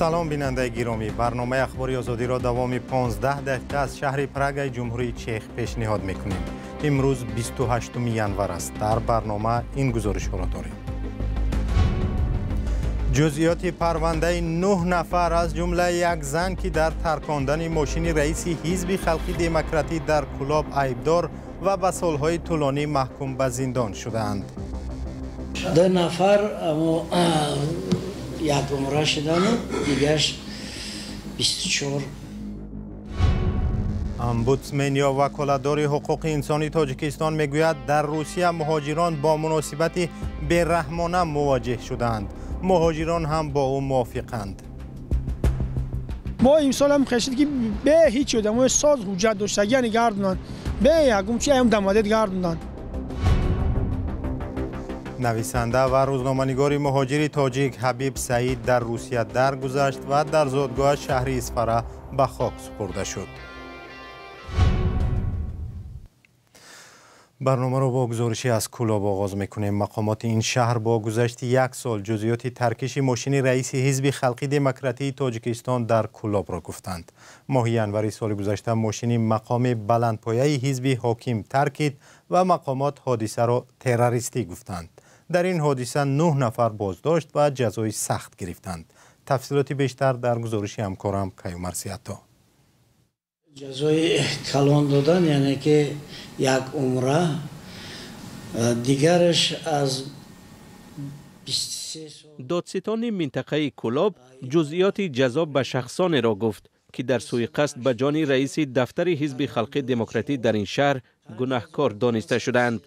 Салом, бинандаи гиромӣ. Барномаи Ахбори Озодиро давоми 15 дақиқа аз шаҳри Прагаи Ҷумҳурии Чех пешниҳод мекунем. Имрӯз 28 январ аст. Дар барнома ин гузоришҳоро дорем. Ҷузъиёти парвандаи 9 нафар, аз ҷумла як зан, ки дар таркондани мошини раиси Ҳизби Халқи Демократӣ дар Кӯлоб айбдор ва ба солҳои тӯлонӣ маҳкум ба зиндон шудаанд. Ду нафар як умра шудану дигарш 24. Омбудсмен ё ваколатдори ҳуқуқи инсони Тоҷикистон мегӯяд, дар Русия муҳоҷирон бо муносибати бераҳмона мувоҷеҳ шудаанд. Муҳоҷирон ҳам бо ӯ мувофиқанд. Мо имсол ҳам хешид, ки бе ҳеҷ одамои соз ҳуҷҷат доштагияни гардонанд, бе ягон чи ҳам дамадед гардонанд. Нависанда ва рӯзноманигори муҳоҷири тоҷик Ҳабиб Саид дар Русия даргузашт ва дар зодгоҳаш, шаҳри Исфара, ба хок супурда шуд. Барномаро бо гузоришӣ аз Кӯлоб оғоз мекунем. Мақомоти ин шаҳр бо гузашти як сол ҷузъиёти таркиши мошини раиси Ҳизби Халқи Демократии Тоҷикистон дар Кӯлобро гуфтанд. Моҳи январи соли гузашта мошини мақоми баландпояи ҳизби ҳоким таркид ва мақомот ҳодисаро террористӣ гуфтанд. Дар ин ҳодиса 9 нафар боздошт ва ҷазои сахт гирифтанд. Тафсилоти бештар дар гузориши ҳамкорам Каюмар Сиато. Ҷазои калон додан, яъне ки як умра, дигараш аз 23 сол. Додситони минтақаи Кӯлоб ҷузъиёти ҷазо ба шахсонеро гуфт, ки дар суиқасд ба ҷони раиси дафтари Ҳизби Халқи Демократӣ дар ин шаҳр гунаҳкор дониста шуданд.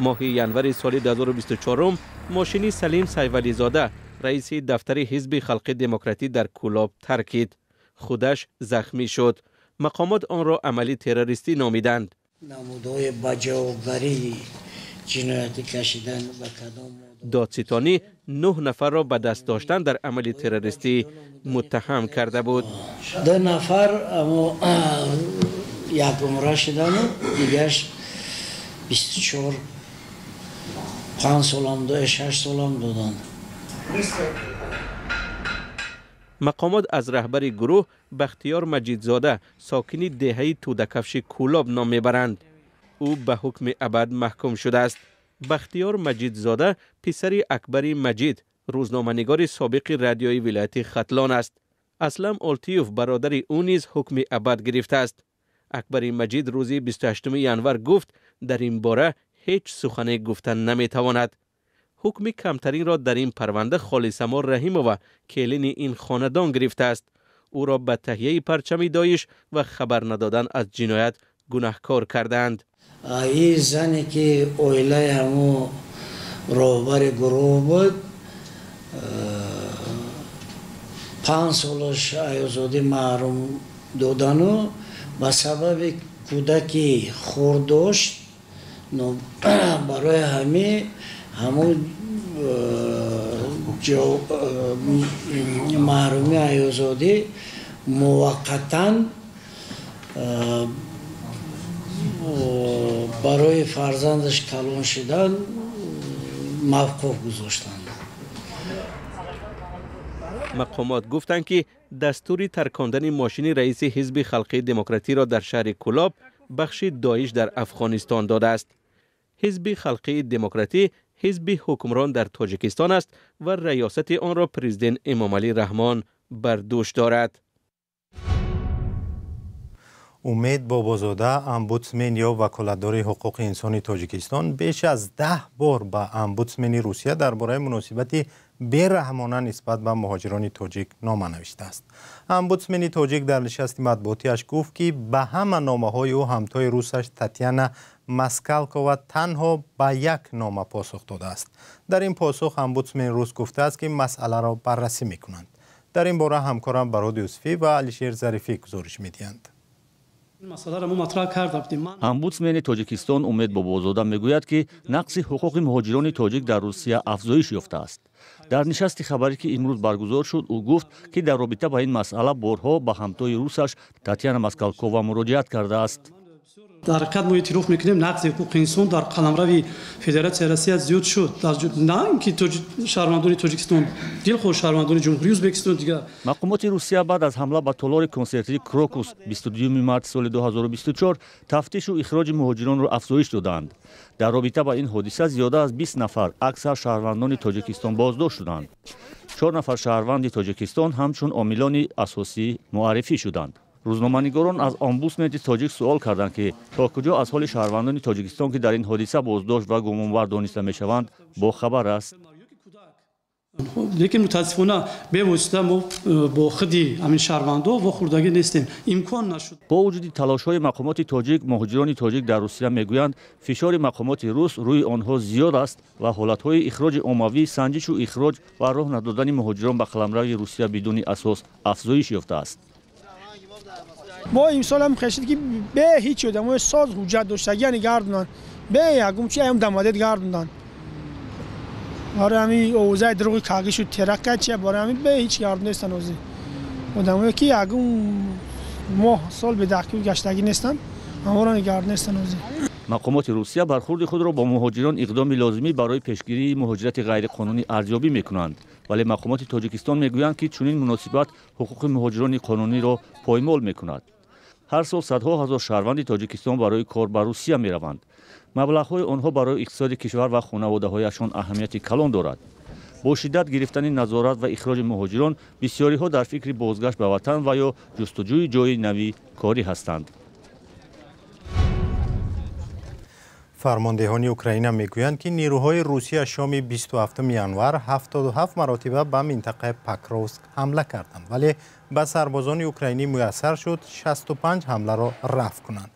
Моҳи январи соли 2024 мошини Салим Сайвализода, раиси дафтари Ҳизби Халқи Демократӣ дар Кӯлоб, таркид. Худаш захмӣ шуд. Мақомот онро амали террористӣ номиданд. Намудҳои ба ҷавобгарии ҷиноятӣ кашидан ба кадом Додситонӣ 9 нафарро ба даст доштан дар амали террористӣ муттаҳам карда буд. Ду нафар як умра шудану дигарш 24, 5 солам, 6 солам доданд. Мақомот аз раҳбари гурӯҳ, Бахтиёр Маҷидзода, сокини деҳаи Тӯдакафши Кӯлоб, ном мебаранд. Ӯ ба ҳукми абад маҳкум шудааст. Бахтиёр Маҷидзода писари Акбари Маҷид, рӯзноманигори собиқи радиои вилояти Хатлон аст. Аслам Олтиев, бародари ӯ, низ ҳукми абад гирифтааст. Акбари Маҷид рӯзи 28 январ гуфт, дар ин бора ҳеҷ сухане гуфта наметавонад. Ҳукми камтаринро дар ин парванда Холисамо Раҳимова, келини ин хонадон, гирифтааст. Ӯро ба таҳияи парчами Доиш ва хабар надодан аз ҷиноят гунаҳкор кардаанд. Ин зане, ки оилаи ҳамун роҳбари гурӯҳ буд, 5 солаш озодӣ маҳрум додану ба сабаби кӯдаки хурд дошт, барои ҳамин ҳамун маҳрумии озодӣ муваққатан барои фарзандаш калон шудан мавқуф гузоштанд. Мақомот гуфтанд, ки дастури таркондани мошини раиси Ҳизби Халқии Демократиро дар шаҳри Кӯлоб бахши Доиш дар Афғонистон додааст. Ҳизби Халқии Демократӣ ҳизби ҳукмрон дар Тоҷикистон аст ва раёсати онро президент Эмомалӣ Раҳмон бар дӯш дорад. Умед Бобозода, омбудсмен ё ваколатдори ҳуқуқи инсони Тоҷикистон, беш аз 10 бор ба омбудсмени Русия дар бораи муносибати бераҳмона нисбат ба муҳоҷирони тоҷик нома навиштааст. Омбудсмени тоҷик дар нишасти матбуотиаш гуфт, ки ба ҳама номаҳои ӯ ҳамтои русаш Татяна Маскалкова танҳо ба як нома посух додааст. Дар ин посух омбудсмени рус гуфтааст, ки масъаларо баррасӣ мекунанд. Дар ин бора ҳамкорам Барод Юсуфӣ ва Алишер Зарифӣ гузориш медиҳанд. Омбудсмени Тоҷикистон Умед Бобозода мегӯяд, ки нақси ҳуқуқи муҳоҷирони тоҷик дар Русия афзоиш ёфтааст. Дар нишасти хабарӣ, ки имрӯз баргузор шуд, ӯ гуфт, ки дар робита ба ин масъала борҳо ба ҳамтои русаш Татяна Москалкова муроҷиат кардааст. Дар ҳақиқат мо эътироф мекунем, нақзи ҳуқуқи инсон дар қаламрави Федератсияи Россия зиёд шуд. На ин ки шаҳрвандони Тоҷикистон, дилхоҳ шаҳрвандони Ҷумҳурии Ӯзбекистон дигар. Мақомоти Русия баъд аз ҳамла ба толори консертии Крокус 22 март соли 2024 тафтишу ихроҷи муҳоҷиронро афзоиш додаанд. Дар робита ба ин ҳодиса зиёда аз 20 нафар, аксар шаҳрвандони Тоҷикистон, боздошт шуданд. 4 нафар шаҳрванди Тоҷикистон ҳамчун омилони асосӣ муаррифӣ шуданд. Рӯзноманигорон аз омбудсмени тоҷик суол карданд, ки то куҷо аз ҳоли шаҳрвандони Тоҷикистон, ки дар ин ҳодиса боздошт ва гумонбар дониста мешаванд, бохабар аст. Лекин мутаассифона бевосита мо бо худи ҳамин шаҳрвандо вохӯрдагӣ нестем, имкон нашуд. Бо вуҷуди талошҳои мақомоти тоҷик, муҳоҷирони тоҷик дар Русия мегӯянд, фишори мақомоти рус рӯи онҳо зиёд аст ва ҳолатҳои ихроҷи оммавӣ, санҷишу ихроҷ ва роҳ надодани муҳоҷирон ба қаламрави Русия бидуни асос афзоиш ёфтааст. Мо имсол ҳам хешид, ки бе ҳеҷ одамои соз ҳуҷҷат доштагияни гардонанд, бе ягон чи ам дамадед гардонанд. Барои ҳамин овозаи дурӯғи кагӣ шуд, теракт чия, барои ҳамин бе ҳеҷ гард нестанд. Ҳозир одамое ки ягон моҳ сол бедаҳкӣ гаштагӣ нестанд, ҳамонро гард нестанд ҳозир. Мақомоти Русия бархурди худро бо муҳоҷирон иқдоми лозимӣ барои пешгирии муҳоҷирати ғайриқонунӣ арзёбӣ мекунанд, вале мақомоти Тоҷикистон мегӯянд, ки чунин муносибат ҳуқуқи муҳоҷирони қонуниро поймол мекунад. Ҳар сол садҳо ҳазор шаҳрванди Тоҷикистон барои кор ба Русия мераванд. Маблағҳои онҳо барои иқтисоди кишвар ва хонаводаҳояшон аҳамияти калон дорад. Бо шиддат гирифтани назорат ва ихроҷи муҳоҷирон, бисёриҳо дар фикри бозгашт ба ватан ва ё ҷустуҷӯи ҷои нави корӣ ҳастанд. Фармондеҳони Украина мегӯянд, ки нерӯҳои Русия шоми 27 январ 77 маротиба ба минтақаи Покровск ҳамла карданд, вале ба сарбозони украинӣ муяссар шуд 65 ҳамларо рафъ кунанд.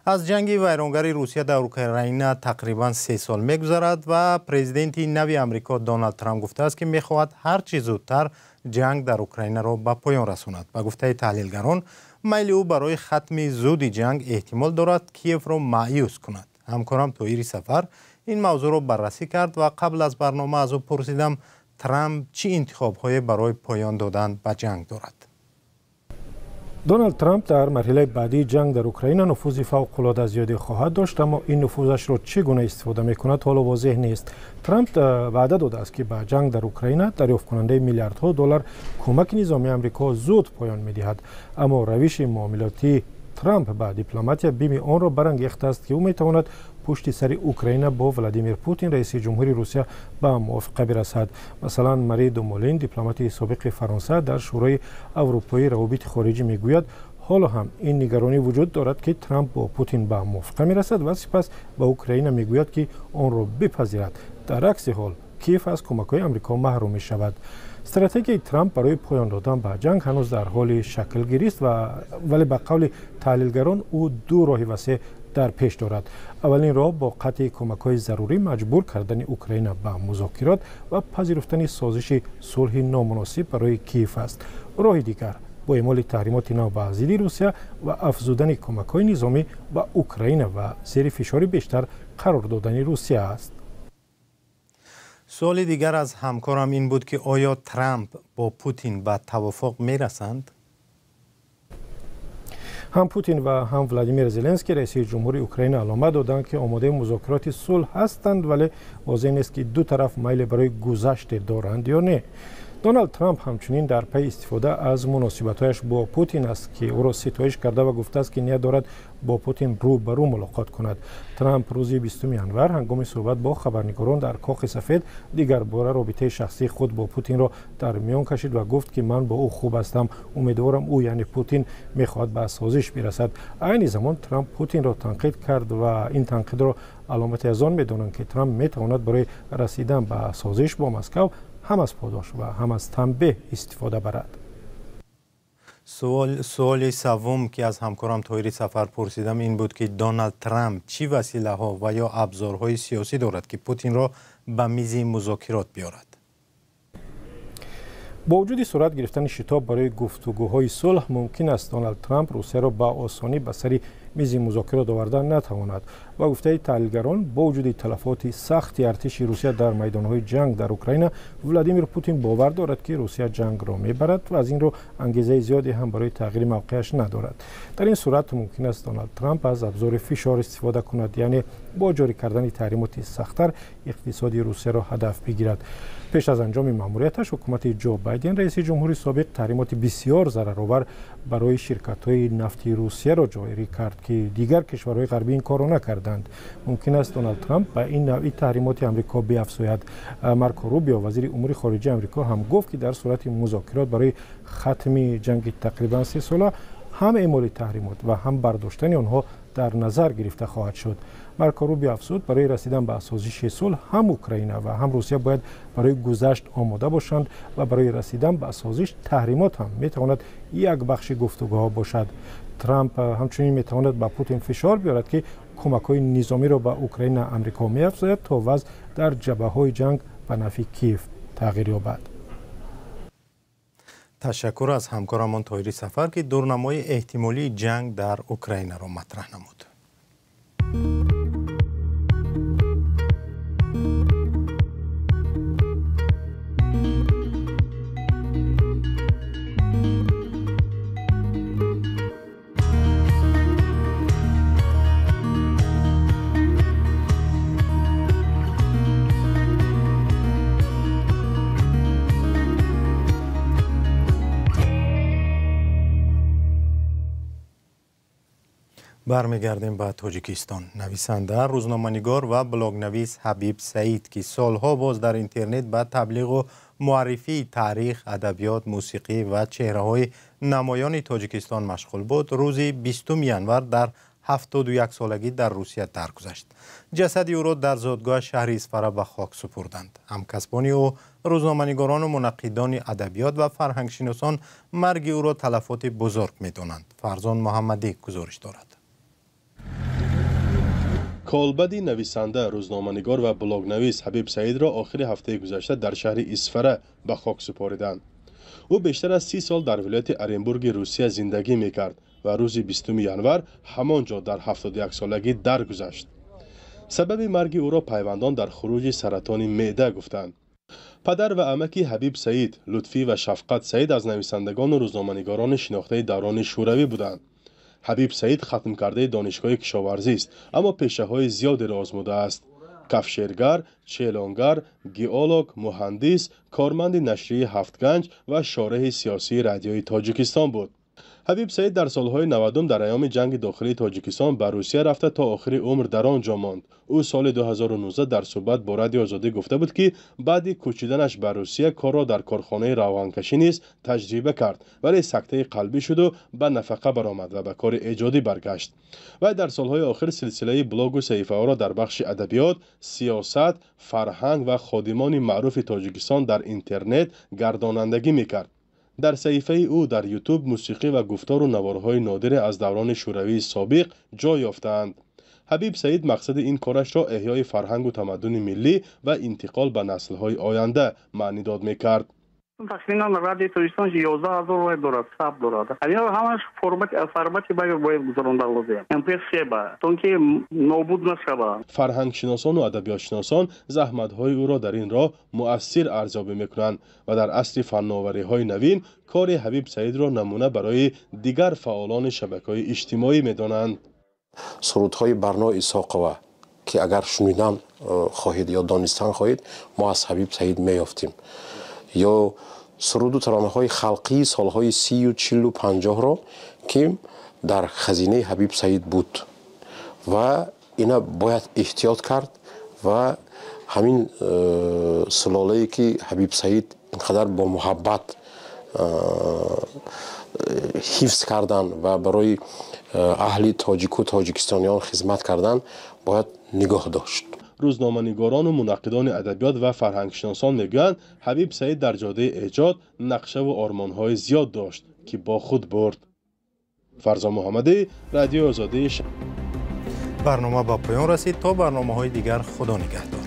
Аз ҷанги вайронгари Русия дар Украина тақрибан 3 сол мегузарад ва президенти нави Амрико Доналд Трамп гуфтааст, ки мехоҳад ҳар чӣ зудтар ҷанг дар Украинаро ба поён расонад. Ба гуфтаи таҳлилгарон, майли ӯ барои хатми зуди ҷанг эҳтимол дорад Киевро маъюс кунад. Ҳамкорам Тоҳири Сафар ин мавзӯъро баррасӣ кард ва қабл аз барнома аз ӯ пурсидам, Трамп чӣ интихобҳое барои поён додан ба ҷанг дорад. Доналд Трамп дар марҳилаи баъдии ҷанг дар Украина нуфузи фавқулода зиёде хоҳад дошт, аммо ин нуфузашро чӣ гуна истифода мекунад, ҳоло возеҳ нест. Трамп ваъда додааст, ки ба ҷанг дар Украина дарёфткунандаи миллиардҳо доллар кӯмаки низомии Амрико зуд поён медиҳад, аммо равиши муомилотии Трамп ба дипломатия бими онро барангехтааст, ки ӯ метавонад пушти сари Украина бо Владимир Путин, раиси ҷумҳури Русия, ба мувофиқа бирасад. Масалан, Мари Думолин, дипломати собиқи Фаронса дар Шӯрои Аврупоии равобити хориҷӣ, мегӯяд, ҳоло ҳам ин нигаронӣ вуҷуд дорад, ки Трамп бо Путин ба мувофиқа мерасад ва сипас ба Украина мегӯяд, ки онро бипазирад. Дар акси ҳол Киев аз кӯмакҳои Амрико маҳрум мешавад. Стратегияи Трамп барои поён додан ба ҷанг ҳанӯз дар ҳоли шаклгирист, вале ба қавли таҳлилгарон ӯ ду роҳи васеъ дар пеш дорад. Аввалин роҳ бо қатъи кӯмакҳои зарурӣ маҷбур кардани Украина ба музокирот ва пазируфтани созиши сулҳи номуносиб барои Киев аст. Роҳи дигар бо эъмоли таҳримоти нав ба зидди Русия ва афзудани кӯмакҳои низомӣ ба Украина ва зери фишори бештар қарор додани Русия аст. Суоли дигар аз ҳамкорам ин буд, ки оё Трамп бо Путин ба тавофуқ мерасанд? Ҳам Путин ва ҳам Владимир Зеленский, раиси ҷумҳури Украина, аломат доданд, ки омодаи музокироти сулҳ ҳастанд, вале возеҳ нест, ки ду тараф майле барои гузаште доранд ё не. Доналд Трамп ҳамчунин дар пайи истифода аз муносибатҳояш бо Путин аст, ки ӯро ситоиш карда ва гуфтааст, ки ният дорад бо Путин рӯ ба рӯ мулоқот кунад. Трамп рӯзи 20 январ ҳангоми суҳбат бо хабарнигорон дар Кохи Сафед дигарбора робитаи шахсии худ бо Путинро дар миён кашид ва гуфт, ки ман бо ӯ хуб ҳастам, умедворам ӯ, яъне Путин, мехоҳад ба созиш бирасад. Айни замон Трамп Путинро танқид кард ва ин танқидро аломате аз он медонанд, ки Трамп метавонад барои расидан ба созиш бо Москав ҳам аз подош ва ҳам аз танбеҳ истифода барад. Суоли севум, ки аз ҳамкорам Тоҳири Сафар пурсидам, ин буд, ки Доналд Трамп чӣ василаҳо ва ё абзорҳои сиёсӣ дорад, ки Путинро ба мизи музокирот биёрад. Бо вуҷуди сурат гирифтани шитоб барои гуфтугӯҳои сулҳ, мумкин аст Доналд Трамп Русияро ба осонӣ ба сари мизи музокирот оварда натавонад. Ба гуфтаи таҳлилгарон, бо вуҷуди талафоти сахти артиши Русия дар майдонҳои ҷанг дар Украина, Владимир Путин бовар дорад, ки Русия ҷангро мебарад ва аз ин рӯ ангезаи зиёде ҳам барои тағйири мавқеаш надорад. Дар ин сурат мумкин аст Доналд Трамп аз абзори фишор истифода кунад, яъне бо ҷорӣ кардани таҳримоти сахттар иқтисоди Русияро ҳадаф бигирад. Пеш аз анҷоми маъмурияташ ҳукумати Ҷо Байден, раиси ҷумҳури собиқ, таҳримоти бисёр зараровар барои ширкатҳои нафти Русияро ҷорӣ кард, ки дигар кишварҳои ғарбӣ ин корро накарданд. Мумкин аст Доналд Трамп ба ин навъи таҳримоти Амрико биафзояд. Марко Рубио, вазири умури хориҷаи Амрико, ҳам гуфт, ки дар сурати музокирот барои хатми ҷанги тақрибан 3 сола ҳам эъмоли таҳримот ва ҳам бардоштани онҳо дар назар гирифта хоҳад шуд. Марко Рубио афзуд, барои расидан ба созиши сулҳ ҳам Украина ва ҳам Русия бояд барои гузашт омода бошанд ва барои расидан ба созиш таҳримот ҳам метавонад як бахши гуфтугӯҳо бошад. Трамп ҳамчунин метавонад ба Путин фишор биёрад, ки кӯмакҳои низомиро ба Украина Амрико меафзояд, то вазъ дар ҷабҳаҳои ҷанг ба нафъи Киев тағйир ёбад. Ташаккур аз ҳамкорамон Тоҳири Сафар, ки дурнамои эҳтимолии ҷанг дар Украинаро матраҳ намуд. Бармегардем ба Тоҷикистон. Нависанда, рӯзноманигор ва блогнавис Ҳабиб Саид, ки солҳо боз дар интернет ба таблиғу муаррифии таърих, адабиёт, мусиқӣ ва чеҳраҳои намоёни Тоҷикистон машғул буд, рӯзи 20 январ дар 71 солагӣ дар Русия даргузашт. Ҷасади ӯро дар зодгоҳ шаҳри Исфара ба хок супурданд. Ҳамкасбони ӯ, рӯзноманигорону мунаққидони адабиёт ва фарҳангшиносон марги ӯро талафоти бузург медонанд. Фарзон Муҳаммадӣ гузориш дорад. Колбади нависанда, рӯзноманигор ва блогнавис Ҳабиб Саидро охири ҳафтаи гузашта дар шаҳри Исфара ба хок супориданд. Ӯ бештар аз 30 сол дар вилояти Оренбурги Русия зиндагӣ мекард ва рӯзи 20 январ ҳамон ҷо дар 71 солагӣ даргузашт. Сабаби марги ӯро пайвандон дар хуруҷи саратони меъда гуфтанд. Падар ва амаки Ҳабиб Саид, Лутфӣ ва Шафқат Саид, аз нависандагону рӯзноманигорони шинохтаи даврони шӯравӣ буданд. Ҳабиб Саид хатмкардаи донишгоҳи кишоварзист, аммо пешаҳои зиёдеро озмудааст: кафшергар, челонгар, геолог, муҳандис, корманди нашрияи «Ҳафтганҷ» ва шореҳи сиёсии Радиои Тоҷикистон буд. Ҳабиб Саид дар солҳои 90-ум дар айёми ҷанги дохилии Тоҷикистон ба Русия рафта, то охири умр дар он ҷо монд. Ӯ соли 2019 дар суҳбат бо Радиои Озодӣ гуфта буд, ки баъди кӯчиданаш ба Русия корро дар корхонаи равғанкашӣ низ таҷриба кард, вале сактаи қалбӣ шуду ба нафақа баромад ва ба кори эҷодӣ баргашт. Вай дар солҳои охир силсилаи блогу саҳифаҳоро дар бахши адабиёт, сиёсат, фарҳанг ва ходимони маъруфи Тоҷикистон дар интернет гардонандагӣ мекард. Дар саҳифаи ӯ дар Ютуб мусиқӣ ва гуфтору наворҳои нодире аз даврони шӯравии собиқ ҷой ёфтаанд. Ҳабиб Саид мақсади ин корашро эҳёи фарҳангу тамаддуни миллӣ ва интиқол ба наслҳои оянда маънидод мекард. Тахминан Радиои Тоҷикистон 11 000 вай дорад, сабт дорад. Инро ҳамаш формати бояд гузаронда лозим, МП3 ба, то ки нобуд нашавад. Фарҳангшиносону адабиётшиносон заҳматҳои ӯро дар ин роҳ муассир арзёбӣ мекунанд ва дар асри фанновариҳои навин кори Ҳабиб Саидро намуна барои дигар фаъолони шабакаҳои иҷтимоӣ медонанд. Сурудҳои Барно Исоқова, ки агар шунидан хоҳед ё донистан хоҳед, мо аз Ҳабиб Саид меёфтем, ё суруду таронаҳои халқии солҳои 30-у 40-у 50-ро, ки дар хазинаи Ҳабиб Саид буд, ва ина бояд эҳтиёт кард ва ҳамин сулолае, ки Ҳабиб Саид инқадар бо муҳаббат ҳифз кардан ва барои аҳли тоҷику тоҷикистониён хизмат кардан, бояд нигоҳ дошт. Рӯзноманигорону мунаққидони адабиёт ва фарҳангшиносон мегӯянд, Ҳабиб Саид дар ҷодаи эҷод нақшаву ормонҳои зиёд дошт, ки бо худ бурд. Фарзон Муҳаммадӣ, Радиои Озодӣ. Барнома ба поён расид. То барномаҳои дигар, Худо нигаҳдор.